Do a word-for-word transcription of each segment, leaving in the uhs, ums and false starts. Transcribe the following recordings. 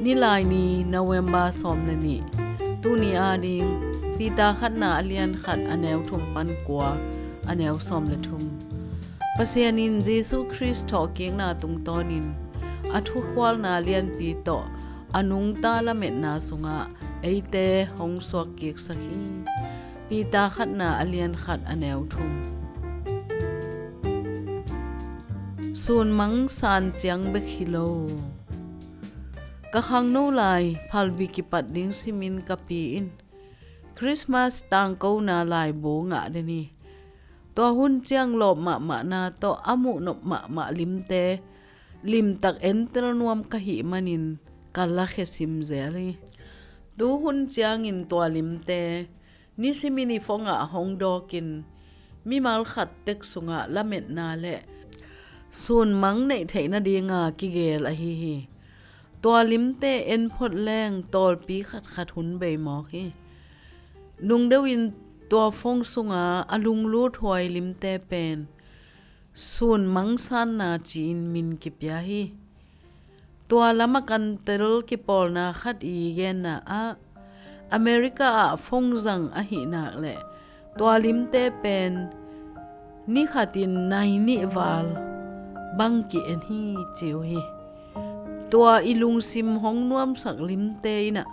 Nilaini, November sawm le nih. Tuni ading Peter khatna a lian khat a neu thum pan kua, a neu sawm le thum. Pasian in Jesu Khrist thawhkikna tungtawnin a thukhualna lianpi tawh a nungta lametna sungah eite hong suakkiksak hi. Peter khatna a lian khat a neu thum. Sunmang san ciang bek hi lo. Ka khangno lai phalbi kipat ding simin ka pi in Christmas tangkona laibu ngah den hi. Tua hun ciang lawp mahmahna tawh a muhnop mahmah limte limtak entel nuam ka hih manin ka lakhia sim zel hi. Tu hun ciangin tua limte nisimin i phone ah hong dawkin mimal khat tek sungah lametna le sunmang neih theih nadinga kigel ahi hi. Tua limte en phot leng tawlpi khatkhat hun bei mawk hi. Nungdeuhin tua phone sunga a lunglut huai limte pen sunmang sanna ci-in min kipia hi. Tua lam a kantel kipawlna khat i genna ah America ah phone zang ahih nak leh tua limte pen ni khatin nai nih val bang ki-en hi ci uh hi. Tua i lungsim hong nuamsak limte in ah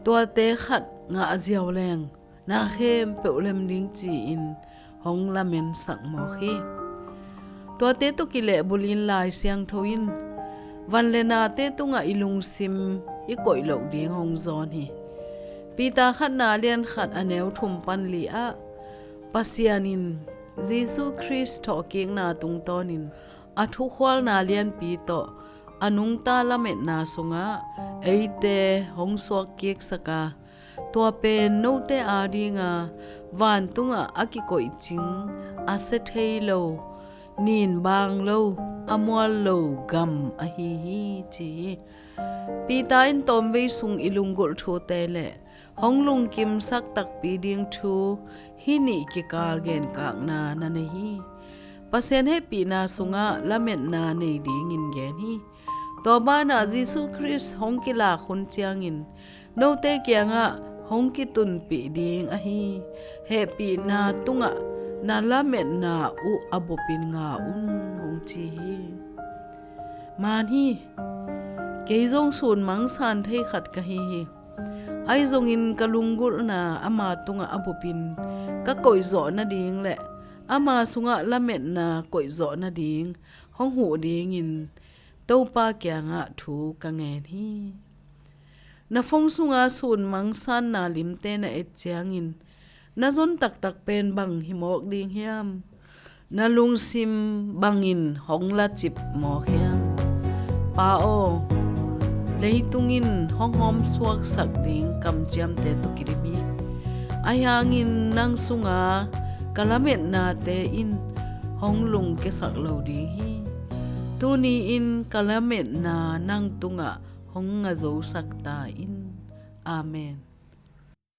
tuate khat ngah ziau leng na khempeuh lem ding ci-in hong lamensak mawk hi. Tuate tawh kilehbulin Lai Siangtho in van le nate tungah i lungsim i koih loh ding hong zawn hi. Peter khatna lian khat a neu thum pan li ah Pasian in Jesu Khrist thawhkikna tungtawnin a thukhualna lianpi tawh a nungta lametna sungah eite hong suakkiksak a, tua pen note adinga vantungah a kikoihcing, a sia thei lo, nin bang lo, a mual lo gam ahi hi ci hi. Peter in tawmvei sung i lunggulh thute le hong lungkimsak takpi ding thu hih nih kikal genkakna na nei hi. Pasian hehpihna sungah lametna nei dingin gen hi. Tua banah Jesu Khrist hong kilak hun ciangin note kiangah hong kitunpih ding ahi hehpihna tungah na lametna uh a bupin nga un hong ci hi. Man hi. Kei zong sunmang san thei khat ka hi hi. Ahi zongin ka lunggulhna ama tungah a bupin ka koihzawh nading le ama sungah lametna koihzawh nading hong huh dingin Topa kiangah thu ka ngen hi. Na phone sunga sunmang sanna limte na et ciangin na zon taktak pen bang hi mawk ding hiam? Na lungsim bangin hong lacip mawk hiam? Pa aw, leitung in hong hawmsuaksak ding kamciamte tawh kidim hi. Ahi hangin nang sunga ka lametnate in hong lungkiasak lo ding hi. Tuni in ka lametna nang tungah hong ngazosak ta in. Amen.